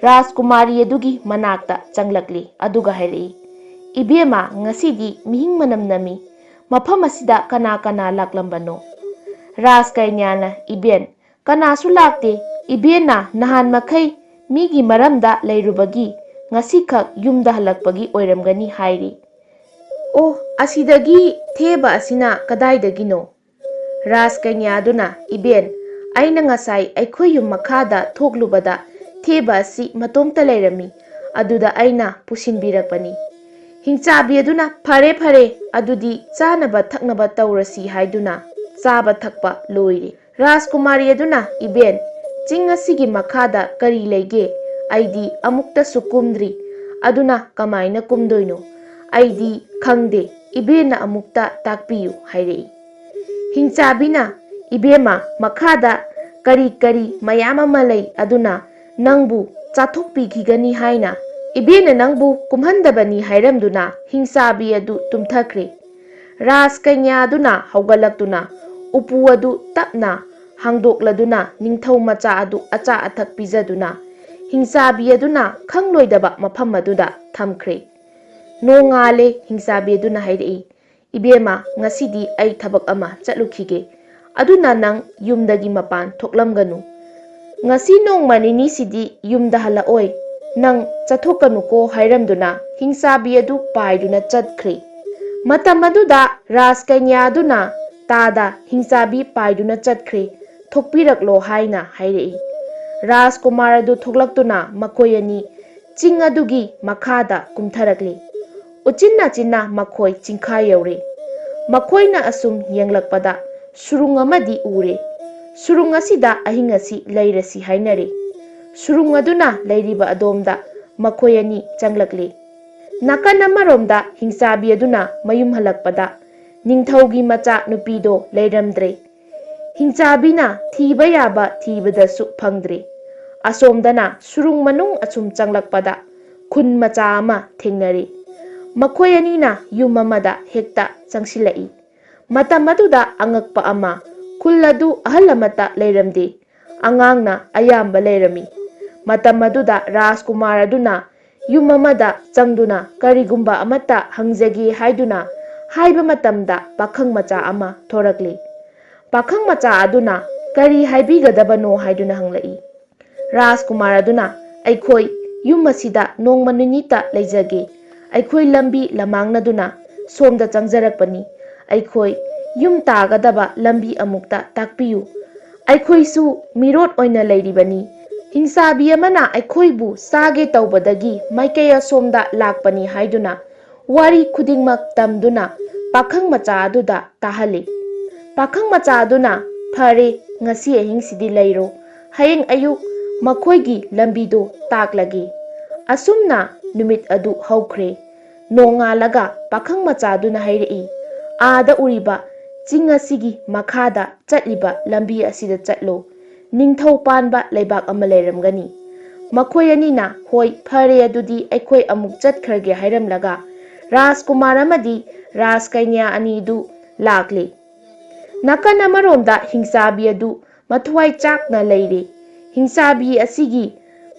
ꯔꯥꯖꯀꯨꯃꯥꯔꯤ ꯑꯗꯨꯒꯤ ꯃꯅꯥꯛꯇ ꯆꯪꯂꯛꯂꯤ, ꯑꯗꯨꯒ ꯍꯥꯏꯔꯛꯏ, "ꯏꯕꯦꯝꯃ, ꯉꯁꯤꯗꯤ ꯃꯤꯍꯤꯡ ꯃꯅꯝ ꯅꯝꯃꯤ꯫ ꯃꯐꯝ ꯑꯁꯤꯗ ꯀꯅꯥ ꯀꯅꯥ ꯂꯥꯛꯂꯝꯕꯅꯣ?" ꯔꯥꯖꯀꯩꯅ꯭ꯌꯥꯅ, "ꯏꯕꯦꯟ, ꯀꯅꯥꯁꯨ ꯂꯥꯛꯇꯦ꯫ ꯏꯕꯦꯟꯅ ꯅꯍꯥꯟ ꯃꯈꯩ ꯃꯤꯒꯤ ꯃꯔꯝꯗ ꯂꯩꯔꯨꯕꯒꯤ ꯉꯁꯤꯈꯛ ꯌꯨꯝꯗ ꯍꯜꯂꯛꯄꯒꯤ ꯑꯣꯏꯔꯝꯒꯅꯤ" ꯍꯥꯏꯔꯤ꯫ "ꯑꯣ, ꯑꯁꯤꯗꯒꯤ ꯊꯦꯕ ꯑꯁꯤꯅ ꯀꯗꯥꯏꯗꯒꯤꯅꯣ?" ꯔꯥꯖꯀꯩꯅ꯭ꯌꯥꯗꯨꯅ, "ꯏꯕꯦꯟ, ꯑꯩꯅ ꯉꯁꯥꯏ ꯑꯩꯈꯣꯏ ꯌꯨꯝ ꯃꯈꯥꯗ ꯊꯣꯛꯂꯨꯕꯗ ꯊꯦꯕ ꯑꯁꯤ ꯃꯇꯣꯝꯇ ꯂꯩꯔꯝꯃꯤ꯫ ꯑꯗꯨꯗ ꯑꯩꯅ ꯄꯨꯁꯤꯟꯕꯤꯔꯛꯄꯅꯤ꯫" ꯍꯤꯡꯆꯥꯕꯤ ꯑꯗꯨꯅ, "ꯐꯔꯦ, ꯐꯔꯦ, ꯑꯗꯨꯗꯤ ꯆꯥꯅꯕ ꯊꯛꯅꯕ ꯇꯧꯔꯁꯤ" ꯍꯥꯏꯗꯨꯅ ꯆꯥꯕ ꯊꯛꯄ ꯂꯣꯏꯔꯦ꯫ ꯔꯥꯖꯀꯨꯃꯥꯔꯤ ꯑꯗꯨꯅ, "ꯏꯕꯦꯟ, ꯆꯤꯡ ꯑꯁꯤꯒꯤ ꯃꯈꯥꯗ ꯀꯔꯤ ꯂꯩꯒꯦ? ꯑꯩꯗꯤ ꯑꯃꯨꯛꯇꯁꯨ ꯀꯨꯝꯗ꯭ꯔꯤ꯫ ꯑꯗꯨꯅ ꯀꯃꯥꯏꯅ ꯀꯨꯝꯗꯣꯏꯅꯣ? ꯑꯩꯗꯤ ꯈꯪꯗꯦ꯫ ꯏꯕꯦꯟꯅ ꯑꯃꯨꯛꯇ ꯇꯥꯛꯄꯤꯌꯨ" ꯍꯥꯏꯔꯛꯏ꯫ ꯍꯤꯡꯆꯥꯕꯤꯅ, "ꯏꯕꯦꯝꯃ, ꯃꯈꯥꯗ ꯀꯔꯤ ꯀꯔꯤ ꯃꯌꯥꯝ ꯑꯃ ꯂꯩ, ꯑꯗꯨꯅ ꯅꯪꯕꯨ ꯆꯥꯊꯣꯛꯄꯤꯈꯤꯒꯅꯤ ꯍꯥꯏꯅ ꯏꯕꯦꯟꯅ ꯅꯪꯕꯨ ꯀꯨꯝꯍꯟꯗꯕꯅꯤ" ꯍꯥꯏꯔꯝꯗꯨꯅ ꯍꯤꯡꯆꯥꯕꯤ ꯑꯗꯨ ꯇꯨꯝꯊꯈ꯭ꯔꯦ꯫ ꯔꯥꯖꯀꯩꯅ꯭ꯌꯥꯗꯨꯅ ꯍꯧꯒꯠꯂꯛꯇꯨꯅ ꯎꯄꯨ ꯑꯗꯨ ꯇꯞꯅ ꯍꯥꯡꯗꯣꯛꯂꯗꯨꯅ ꯅꯤꯡꯊꯧ ꯃꯆꯥ ꯑꯗꯨ ꯑꯆꯥ ꯑꯊꯛ ꯄꯤꯖꯗꯨꯅ ꯍꯤꯡꯆꯥꯕꯤ ꯑꯗꯨꯅ ꯈꯪꯂꯣꯏꯗꯕ ꯃꯐꯝ ꯑꯗꯨꯗ ꯊꯝꯈ꯭ꯔꯦ꯫ ꯅꯣꯡꯉꯥꯜꯂꯦ꯫ ꯍꯤꯡꯆꯥꯕꯤ ꯑꯗꯨꯅ ꯍꯥꯏꯔꯛꯏ, "ꯏꯕꯦꯝꯃ, ꯉꯁꯤꯗꯤ ꯑꯩ ꯊꯕꯛ ꯑꯃ ꯆꯠꯂꯨꯈꯤꯒꯦ꯫ ꯑꯗꯨꯅ ꯅꯪ ꯌꯨꯝꯗꯒꯤ ꯃꯄꯥꯟ ꯊꯣꯛꯂꯝꯒꯅꯨ꯫ ꯉꯁꯤ ꯅꯣꯡꯃ ꯅꯤꯅꯤꯁꯤꯗꯤ ꯌꯨꯝꯗ ꯍꯜꯂꯛꯑꯣꯏ꯫ ꯅꯪ ꯆꯠꯊꯣꯛꯀꯅꯨꯀꯣ" ꯍꯥꯏꯔꯝꯗꯨꯅ ꯍꯤꯡꯆꯥꯕꯤ ꯑꯗꯨ ꯄꯥꯏꯗꯨꯅ ꯆꯠꯈ꯭ꯔꯦ꯫ ꯃꯇꯝ ꯑꯗꯨꯗ ꯔꯥꯖꯀꯩꯅ꯭ꯌꯥꯗꯨꯅ ꯇꯥꯗ ꯍꯤꯡꯆꯥꯕꯤ ꯄꯥꯏꯗꯨꯅ ꯆꯠꯈ꯭ꯔꯦ, "ꯊꯣꯛꯄꯤꯔꯛꯂꯣ" ꯍꯥꯏꯅ ꯍꯥꯏꯔꯛꯏ꯫ ꯔꯥꯖꯀꯨꯃꯥꯔ ꯑꯗꯨ ꯊꯣꯛꯂꯛꯇꯨꯅ ꯃꯈꯣꯏ ꯑꯅꯤ ꯆꯤꯡ ꯑꯗꯨꯒꯤ ꯃꯈꯥꯗ ꯀꯨꯝꯊꯔꯛꯂꯤ꯫ ꯎꯆꯤꯟ ꯅꯥꯆꯤꯟꯅ ꯃꯈꯣꯏ ꯆꯤꯡꯈꯥ ꯌꯧꯔꯦ꯫ ꯃꯈꯣꯏꯅ ꯑꯁꯨꯝ ꯌꯦꯡꯂꯛꯄꯗ ꯁꯨꯔꯨꯡ ꯑꯃꯗꯤ ꯎꯔꯦ꯫ ꯁꯨꯔꯨꯡ ꯑꯁꯤꯗ ꯑꯍꯤꯡ ꯑꯁꯤ ꯂꯩꯔꯁꯤ ꯍꯥꯏꯅꯔꯦ꯫ ꯁꯨꯔꯨꯡ ꯑꯗꯨꯅ ꯂꯩꯔꯤꯕ ꯑꯗꯣꯝꯗ ꯃꯈꯣꯏ ꯑꯅꯤ ꯆꯪꯂꯛꯂꯦ꯫ ꯅꯥꯀꯟ ꯑꯃꯔꯣꯝꯗ ꯍꯤꯡꯆꯥꯕꯤ ꯑꯗꯨꯅ ꯃꯌꯨꯝ ꯍꯜꯂꯛꯄꯗ ꯅꯤꯡꯊꯧꯒꯤ ꯃꯆꯥ ꯅꯨꯄꯤꯗꯣ ꯂꯩꯔꯝꯗ꯭ꯔꯦ꯫ ꯍꯤꯡꯆꯥꯕꯤꯅ ꯊꯤꯕ ꯌꯥꯕ ꯊꯤꯕꯗꯁꯨ ꯐꯪꯗ꯭ꯔꯦ꯫ ꯑꯁꯣꯝꯗꯅ ꯁꯨꯔꯨꯡ ꯃꯅꯨꯡ ꯑꯁꯨꯝ ꯆꯪꯂꯛꯄꯗ ꯈꯨꯟ ꯃꯆꯥ ꯑꯃ ꯊꯦꯡꯅꯔꯦ꯫ ꯃꯈꯣꯏ ꯑꯅꯤꯅ ꯌꯨꯝ ꯑꯃꯗ ꯍꯦꯛꯇ ꯆꯪꯁꯤꯜꯂꯛꯏ꯫ ꯃꯇꯝ ꯑꯗꯨꯗ ꯑꯉꯛꯄ ꯑꯃ, ꯈꯨꯜ ꯑꯗꯨ ꯑꯍꯜ ꯑꯃꯠꯇ ꯂꯩꯔꯝꯗꯦ꯫ ꯑꯉꯥꯡꯅ ꯑꯌꯥꯝꯕ ꯂꯩꯔꯝꯃꯤ꯫ ꯃꯇꯝ ꯑꯗꯨꯗ ꯔꯥꯖꯀꯨꯃꯥꯔ ꯑꯗꯨꯅ ꯌꯨꯝ ꯑꯃꯗ ꯆꯪꯗꯨꯅ ꯀꯔꯤꯒꯨꯝꯕ ꯑꯃꯠꯇ ꯍꯪꯖꯒꯦ ꯍꯥꯏꯗꯨꯅ ꯍꯥꯏꯕ ꯃꯇꯝꯗ ꯄꯥꯈꯪ ꯃꯆꯥ ꯑꯃ ꯊꯣꯔꯛꯂꯤ꯫ ꯄꯥꯈꯪ ꯃꯆꯥ ꯑꯗꯨꯅ ꯀꯔꯤ ꯍꯥꯏꯕꯤꯒꯗꯕꯅꯣ ꯍꯥꯏꯗꯨꯅ ꯍꯪꯂꯛꯏ꯫ ꯔꯥꯖꯀꯨꯃꯥꯔ ꯑꯗꯨꯅ, "ꯑꯩꯈꯣꯏ ꯌꯨꯝ ꯑꯁꯤꯗ ꯅꯣꯡꯃ ꯅꯤꯅꯤꯇ ꯂꯩꯖꯒꯦ꯫ ꯑꯩꯈꯣꯏ ꯂꯝꯕꯤ ꯂꯃꯥꯡꯅꯗꯨꯅ ꯁꯣꯝꯗ ꯆꯪꯖꯔꯛꯄꯅꯤ꯫ ꯑꯩꯈꯣꯏ ꯌꯨꯝ ꯇꯥꯒꯗꯕ ꯂꯝꯕꯤ ꯑꯃꯨꯛꯇ ꯇꯥꯛꯄꯤꯌꯨ꯫ ꯑꯩꯈꯣꯏꯁꯨ ꯃꯤꯔꯣꯠ ꯑꯣꯏꯅ ꯂꯩꯔꯤꯕꯅꯤ꯫ ꯍꯤꯡꯆꯥꯕꯤ ꯑꯃꯅ ꯑꯩꯈꯣꯏꯕꯨ ꯆꯥꯒꯦ ꯇꯧꯕꯗꯒꯤ ꯃꯥꯏꯀꯩ ꯑꯁꯣꯝꯗ ꯂꯥꯛꯄꯅꯤ" ꯍꯥꯏꯗꯨꯅ ꯋꯥꯔꯤ ꯈꯨꯗꯤꯡꯃꯛ ꯇꯝꯗꯨꯅ ꯄꯥꯈꯪ ꯃꯆꯥ ꯑꯗꯨꯗ ꯇꯥꯍꯜꯂꯤ꯫ ꯄꯥꯈꯪ ꯃꯆꯥ ꯑꯗꯨꯅ, "ꯐꯔꯦ, ꯉꯁꯤ ꯑꯍꯤꯡꯁꯤꯗꯤ ꯂꯩꯔꯣ꯫ ꯍꯌꯦꯡ ꯑꯌꯨꯛ ꯃꯈꯣꯏꯒꯤ ꯂꯝꯕꯤꯗꯨ ꯇꯥꯛꯂꯒꯦ"꯫ ꯑꯁꯨꯝꯅ ꯅꯨꯃꯤꯠ ꯑꯗꯨ ꯍꯧꯈ꯭ꯔꯦ꯫ ꯅꯣꯡꯉꯥꯜꯂꯒ ꯄꯥꯈꯪ ꯃꯆꯥꯗꯨꯅ ꯍꯥꯏꯔꯛꯏ, "ꯑꯥꯗ ꯎꯔꯤꯕ ꯆꯤꯡ ꯑꯁꯤꯒꯤ ꯃꯈꯥꯗ ꯆꯠꯂꯤꯕ ꯂꯝꯕꯤ ꯑꯁꯤꯗ ꯆꯠꯂꯨ꯫ ꯅꯤꯡꯊꯧ ꯄꯥꯟꯕ ꯂꯩꯕꯥꯛ ꯑꯃ ꯂꯩꯔꯝꯒꯅꯤ"꯫ ꯃꯈꯣꯏ ꯑꯅꯤꯅ, "ꯍꯣꯏ, ꯐꯔꯦ, ꯑꯗꯨꯗꯤ ꯑꯩꯈꯣꯏ ꯑꯃꯨꯛ ꯆꯠꯈ꯭ꯔꯒꯦ" ꯍꯥꯏꯔꯝꯂꯒ ꯔꯥꯖꯀꯨꯃꯥꯔ ꯑꯃꯗꯤ ꯔꯥꯖꯀꯩꯅ꯭ꯌꯥ ꯑꯅꯤꯗꯨ ꯂꯥꯛꯂꯤ꯫ ꯅꯥꯀꯟ ꯑꯃꯔꯣꯝꯗ ꯍꯤꯡꯆꯥꯕꯤ ꯑꯗꯨ ꯃꯊ꯭ꯋꯥꯏ ꯆꯥꯛꯅ ꯂꯩꯔꯤ꯫ ꯍꯤꯡꯆꯥꯕꯤ ꯑꯁꯤꯒꯤ,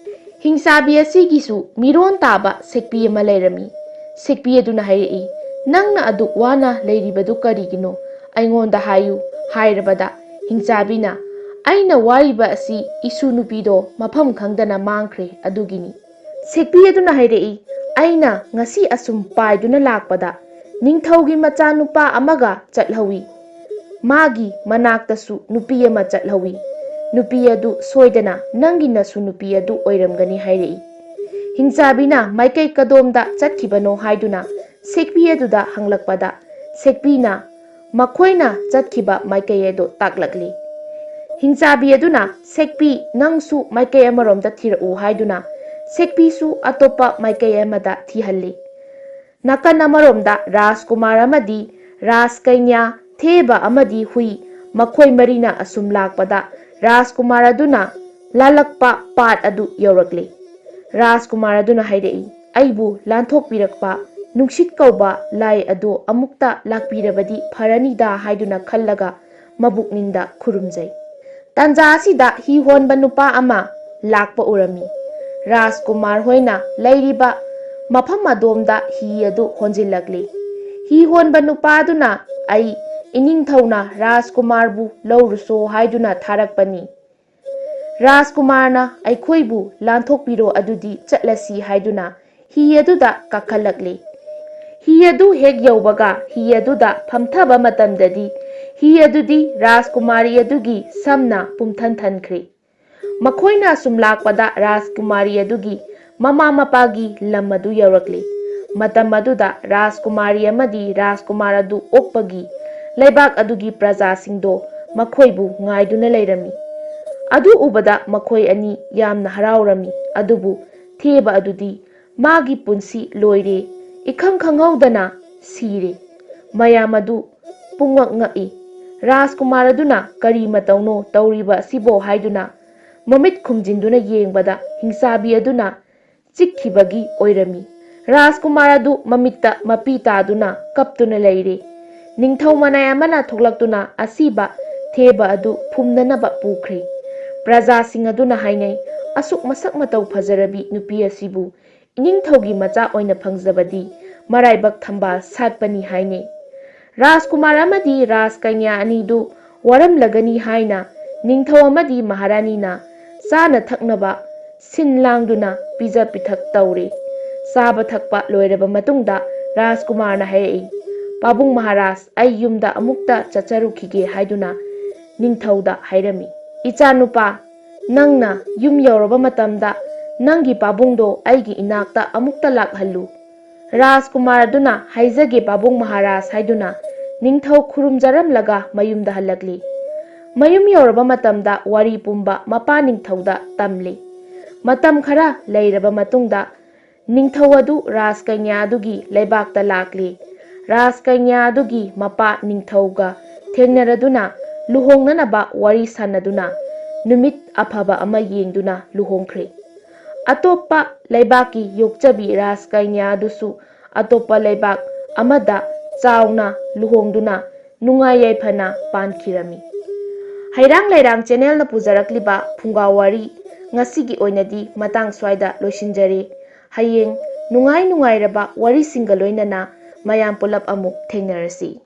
ꯍꯤꯡꯆꯥꯕꯤ ꯑꯁꯤꯒꯤꯁꯨ ꯃꯤꯔꯣꯟ ꯇꯥꯕ ꯁꯦꯛꯄꯤ ꯑꯃ ꯂꯩꯔꯝꯃꯤ꯫ ꯁꯦꯛꯄꯤ ꯑꯗꯨꯅ ꯍꯥꯏꯔꯛꯏ, "ꯅꯪꯅ ꯑꯗꯨꯛ ꯋꯥꯅ ꯂꯩꯔꯤꯕꯗꯨ ꯀꯔꯤꯒꯤꯅꯣ? ꯑꯩꯉꯣꯟꯗ ꯍꯥꯏꯌꯨ" ꯍꯥꯏꯔꯕꯗ, ꯍꯤꯡꯆꯥꯕꯤꯅ, "ꯑꯩꯅ ꯋꯥꯔꯤꯕ ꯑꯁꯤ ꯏꯁꯨ ꯅꯨꯄꯤꯗꯣ ꯃꯐꯝ ꯈꯪꯗꯅ ꯃꯥꯡꯈ꯭ꯔꯦ, ꯑꯗꯨꯒꯤꯅꯤ"꯫ ꯁꯦꯛꯄꯤ ꯑꯗꯨꯅ ꯍꯥꯏꯔꯛꯏ, "ꯑꯩꯅ ꯉꯁꯤ ꯑꯁꯨꯝ ꯄꯥꯏꯗꯨꯅ ꯂꯥꯛꯄꯗ ꯅꯤꯡꯊꯧꯒꯤ ꯃꯆꯥꯅꯨꯄꯥ ꯑꯃꯒ ꯆꯠꯍꯧꯏ꯫ ꯃꯥꯒꯤ ꯃꯅꯥꯛꯇꯁꯨ ꯅꯨꯄꯤ ꯑꯃ ꯆꯠꯍꯧꯏ꯫ ꯅꯨꯄꯤ ꯑꯗꯨ ꯁꯣꯏꯗꯅ ꯅꯪꯒꯤ ꯅꯁꯨ ꯅꯨꯄꯤ ꯑꯗꯨ ꯑꯣꯏꯔꯝꯒꯅꯤ" ꯍꯥꯏꯔꯛꯏ꯫ ꯍꯤꯡꯆꯥꯕꯤꯅ ꯃꯥꯏꯀꯩ ꯀꯗꯣꯝꯗ ꯆꯠꯈꯤꯕꯅꯣ ꯍꯥꯏꯗꯨꯅ ꯁꯦꯛꯄꯤ ꯑꯗꯨꯗ ꯍꯪꯂꯛꯄꯗ, ꯁꯦꯛꯄꯤꯅ ꯃꯈꯣꯏꯅ ꯆꯠꯈꯤꯕ ꯃꯥꯏꯀꯩ ꯑꯗꯨ ꯇꯥꯛꯂꯛꯂꯤ꯫ ꯍꯤꯡꯆꯥꯕꯤ ꯑꯗꯨꯅ, "ꯁꯦꯛꯄꯤ, ꯅꯪꯁꯨ ꯃꯥꯏꯀꯩ ꯑꯃꯔꯣꯝꯗ ꯊꯤꯔꯛꯎ" ꯍꯥꯏꯗꯨꯅ ꯁꯦꯛꯄꯤꯁꯨ ꯑꯇꯣꯞꯄ ꯃꯥꯏꯀꯩ ꯑꯃꯗ ꯊꯤꯍꯜꯂꯤ꯫ ꯅꯥꯀꯟ ꯑꯃꯔꯣꯝꯗ ꯔꯥꯖꯀꯨꯃꯥꯔ ꯑꯃꯗꯤ ꯔꯥꯖꯀꯩꯅ꯭ꯌꯥ, ꯊꯦꯕ ꯑꯃꯗꯤ ꯍꯨꯏ, ꯃꯈꯣꯏ ꯃꯔꯤꯅ ꯑꯁꯨꯝ ꯂꯥꯛꯄꯗ ꯔꯥꯖꯀꯨꯃꯥꯔ ꯑꯗꯨꯅ ꯂꯥꯜꯂꯛꯄ ꯄꯥꯠ ꯑꯗꯨ ꯌꯧꯔꯛꯂꯤ꯫ ꯔꯥꯖꯀꯨꯃꯥꯔ ꯑꯗꯨꯅ ꯍꯥꯏꯔꯛꯏ, "ꯑꯩꯕꯨ ꯂꯥꯟꯊꯣꯛꯄꯤꯔꯛꯄ ꯅꯨꯡꯁꯤꯠ ꯀꯧꯕ ꯂꯥꯏ ꯑꯗꯨ ꯑꯃꯨꯛꯇ ꯂꯥꯛꯄꯤꯔꯕꯗꯤ ꯐꯔꯅꯤꯗ" ꯍꯥꯏꯗꯨꯅ ꯈꯜꯂꯒ ꯃꯕꯨꯛꯅꯤꯡꯗ ꯈꯨꯔꯨꯝꯖꯩ꯫ ꯇꯥꯟꯖꯥ ꯑꯁꯤꯗ ꯍꯤ ꯍꯣꯟꯕ ꯅꯨꯄꯥ ꯑꯃ ꯂꯥꯛꯄ ꯎꯔꯝꯃꯤ꯫ ꯔꯥꯖꯀꯨꯃꯥꯔ ꯍꯣꯏꯅ ꯂꯩꯔꯤꯕ ꯃꯐꯝ ꯑꯗꯣꯝꯗ ꯍꯤ ꯑꯗꯨ ꯍꯣꯟꯖꯤꯜꯂꯛꯂꯤ꯫ ꯍꯤ ꯍꯣꯟꯕ ꯅꯨꯄꯥꯗꯨꯅ, "ꯑꯩ ꯏꯅꯤꯡꯊꯧꯅ ꯔꯥꯖꯀꯨꯃꯥꯔꯕꯨ ꯂꯧꯔꯨꯁꯣ ꯍꯥꯏꯗꯨꯅ ꯊꯥꯔꯛꯄꯅꯤ꯫ ꯔꯥꯖꯀꯨꯃꯥꯔꯅ ꯑꯩꯈꯣꯏꯕꯨ ꯂꯥꯟꯊꯣꯛꯄꯤꯔꯣ ꯑꯗꯨꯗꯤ ꯆꯠꯂꯁꯤ ꯍꯥꯏꯗꯨꯅ ꯍꯤ ꯑꯗꯨꯗ ꯀꯥꯈꯠꯂꯛꯂꯤ꯫ ꯍꯤ ꯑꯗꯨ ꯍꯦꯛ ꯌꯧꯕꯒ ꯍꯤ ꯑꯗꯨꯗ ꯐꯝꯊꯕ ꯃꯇꯝꯗꯗꯤ ꯍꯤ ꯑꯗꯨꯗꯤ ꯔꯥꯖꯀꯨꯃꯥꯔꯤ ꯑꯗꯨꯒꯤ ꯁꯝꯅ ꯄꯨꯝꯊꯟ ꯊꯟꯈ꯭ꯔꯦ꯫ ꯃꯈꯣꯏꯅ ꯁꯨꯝ ꯂꯥꯛꯄꯗ ꯔꯥꯖꯀꯨꯃꯥꯔꯤ ꯑꯗꯨꯒꯤ ꯃꯃꯥ ꯃꯄꯥꯒꯤ ꯂꯝ ꯑꯗꯨ ꯌꯧꯔꯛꯂꯤ꯫ ꯃꯇꯝ ꯑꯗꯨꯗ ꯔꯥꯖꯀꯨꯃꯥꯔꯤ ꯑꯃꯗꯤ ꯔꯥꯖꯀꯨꯃꯥꯔ ꯑꯗꯨ ꯑꯣꯛꯄꯒꯤ ꯂꯩꯕꯥꯛ ꯑꯗꯨꯒꯤ ꯄ꯭ꯔꯖꯥꯁꯤꯡꯗꯣ ꯃꯈꯣꯏꯕꯨ ꯉꯥꯏꯗꯨꯅ ꯂꯩꯔꯝꯃꯤ꯫ ꯑꯗꯨ ꯎꯕꯗ ꯃꯈꯣꯏ ꯑꯅꯤ ꯌꯥꯝꯅ ꯍꯔꯥꯎꯔꯝꯃꯤ꯫ ꯑꯗꯨꯕꯨ ꯊꯦꯕ ꯑꯗꯨꯗꯤ ꯃꯥꯒꯤ ꯄꯨꯟꯁꯤ ꯂꯣꯏꯔꯦ, ꯏꯈꯪ ꯈꯪꯍꯧꯗꯅ ꯁꯤꯔꯦ꯫ ꯃꯌꯥꯝ ꯑꯗꯨ ꯄꯨꯡꯉꯛ ꯉꯛꯏ꯫ ꯔꯥꯖꯀꯨꯃꯥꯔ ꯑꯗꯨꯅ ꯀꯔꯤ ꯃꯇꯧꯅꯣ ꯇꯧꯔꯤꯕ ꯑꯁꯤꯕꯣ ꯍꯥꯏꯗꯨꯅ ꯃꯃꯤꯠ ꯈꯨꯝꯖꯤꯟꯗꯨꯅ ꯌꯦꯡꯕꯗ ꯍꯤꯡꯆꯥꯕꯤ ꯑꯗꯨꯅ ꯆꯤꯛꯈꯤꯕꯒꯤ ꯑꯣꯏꯔꯝꯃꯤ꯫ ꯔꯥꯖꯀꯨꯃꯥꯔ ꯑꯗꯨ ꯃꯃꯤꯠꯇ ꯃꯄꯤ ꯇꯥꯗꯨꯅ ꯀꯞꯇꯨꯅ ꯂꯩꯔꯦ꯫ ꯅꯤꯡꯊꯧ ꯃꯅꯥꯏ ꯑꯃꯅ ꯊꯣꯛꯂꯛꯇꯨꯅ ꯑꯁꯤꯕ ꯊꯦꯕ ꯑꯗꯨ ꯐꯨꯝꯅꯅꯕ ꯄꯨꯈ꯭ꯔꯦ꯫ ꯄ꯭ꯔꯖꯥꯁꯤꯡ ꯑꯗꯨꯅ ꯍꯥꯏꯅꯩ, "ꯑꯁꯨꯛ ꯃꯁꯛ ꯃꯇꯧ ꯐꯖꯔꯕꯤ ꯅꯨꯄꯤ ꯑꯁꯤꯕꯨ ꯏꯅꯤꯡꯊꯧꯒꯤ ꯃꯆꯥ ꯑꯣꯏꯅ ꯐꯪꯖꯕꯗꯤ ꯃꯔꯥꯏꯕꯛ ꯊꯝꯕꯥꯜ ꯁꯥꯠꯄꯅꯤ" ꯍꯥꯏꯅꯩ꯫ ꯔꯥꯖꯀꯨꯃꯥꯔ ꯑꯃꯗꯤ ꯔꯥꯖꯀꯟꯌꯥ ꯑꯅꯤꯗꯨ ꯋꯥꯔꯝꯂꯒꯅꯤ ꯍꯥꯏꯅ ꯅꯤꯡꯊꯧ ꯑꯃꯗꯤ ꯃꯍꯥꯔꯥꯅꯤꯅ ꯆꯥꯅ ꯊꯛꯅꯕ ꯁꯤꯟ ꯂꯥꯡꯗꯨꯅ ꯄꯤꯖ ꯄꯤꯊꯛ ꯇꯧꯔꯦ꯫ ꯆꯥꯕ ꯊꯛꯄ ꯂꯣꯏꯔꯕ ꯃꯇꯨꯡꯗ ꯔꯥꯖꯀꯨꯃꯥꯔꯅ ꯍꯥꯏꯔꯛꯏ, "ꯄꯥꯕꯨꯡ ꯃꯍꯥꯔꯥꯖ, ꯑꯩ ꯌꯨꯝꯗ ꯑꯃꯨꯛꯇ ꯆꯠꯆꯔꯨꯈꯤꯒꯦ" ꯍꯥꯏꯗꯨꯅ ꯅꯤꯡꯊꯧꯗ ꯍꯥꯏꯔꯝꯃꯤ꯫ "ꯏꯆꯥꯅꯨꯄꯥ, ꯅꯪꯅ ꯌꯨꯝ ꯌꯧꯔꯕ ꯃꯇꯝꯗ ꯅꯪꯒꯤ ꯄꯥꯕꯨꯡꯗꯣ ꯑꯩꯒꯤ ꯏꯅꯥꯛꯇ ꯑꯃꯨꯛꯇ ꯂꯥꯛꯍꯜꯂꯨ"꯫ ꯔꯥꯖꯀꯨꯃꯥꯔ ꯑꯗꯨꯅ "ꯍꯥꯏꯖꯒꯦ ꯄꯥꯕꯨꯡ ꯃꯍꯥꯔꯥꯖ" ꯍꯥꯏꯗꯨꯅ ꯅꯤꯡꯊꯧ ꯈꯨꯔꯨꯝꯖꯔꯝꯂꯒ ꯃꯌꯨꯝꯗ ꯍꯜꯂꯛꯂꯤ꯫ ꯃꯌꯨꯝ ꯌꯧꯔꯕ ꯃꯇꯝꯗ ꯋꯥꯔꯤ ꯄꯨꯝꯕ ꯃꯄꯥ ꯅꯤꯡꯊꯧꯗ ꯇꯝꯂꯤ꯫ ꯃꯇꯝ ꯈꯔ ꯂꯩꯔꯕ ꯃꯇꯨꯡꯗ ꯅꯤꯡꯊꯧ ꯑꯗꯨ ꯔꯥꯖꯀꯟꯌꯥ ꯑꯗꯨꯒꯤ ꯂꯩꯕꯥꯛꯇ ꯂꯥꯛꯂꯤ꯫ ꯔꯥꯖꯀꯟꯌꯥ ꯑꯗꯨꯒꯤ ꯃꯄꯥ ꯅꯤꯡꯊꯧꯒ ꯊꯦꯡꯅꯔꯗꯨꯅ ꯂꯨꯍꯣꯡꯅꯅꯕ ꯋꯥꯔꯤ ꯁꯥꯟꯅꯗꯨꯅ ꯅꯨꯃꯤꯠ ꯑꯐꯕ ꯑꯃ ꯌꯦꯡꯗꯨꯅ ꯂꯨꯍꯣꯡꯈ꯭ꯔꯦ꯫ ꯑꯇꯣꯞꯄ ꯂꯩꯕꯥꯛꯀꯤ ꯌꯣꯛꯆꯕꯤ ꯔꯥꯖꯀꯟꯌꯥ ꯑꯗꯨꯁꯨ ꯑꯇꯣꯞꯄ ꯂꯩꯕꯥꯛ ꯑꯃꯗ ꯆꯥꯎꯅ ꯂꯨꯍꯣꯡꯗꯨꯅ ꯅꯨꯡꯉꯥꯏ ꯌꯥꯏꯐꯅ ꯄꯥꯟꯈꯤꯔꯝꯃꯤ꯫ ꯍꯩꯔꯥꯡ ꯂꯩꯔꯥꯡ ꯆꯦꯅꯦꯜꯅ ꯄꯨꯖꯔꯛꯂꯤꯕ ꯐꯨꯡꯒꯥ ꯋꯥꯔꯤ ꯉꯁꯤꯒꯤ ꯑꯣꯏꯅꯗꯤ ꯃꯇꯥꯡ ꯁ꯭ꯋꯥꯏꯗ ꯂꯣꯏꯁꯤꯟꯖꯔꯦ꯫ ꯍꯌꯦꯡ ꯅꯨꯡꯉꯥꯏ ꯅꯨꯡꯉꯥꯏꯔꯕ ꯋꯥꯔꯤꯁꯤꯡꯒ ꯂꯣꯏꯅꯅ ꯃꯌꯥꯝ ꯄꯨꯂꯞ ꯑꯃꯨꯛ ꯊꯦꯡꯅꯔꯁꯤ꯫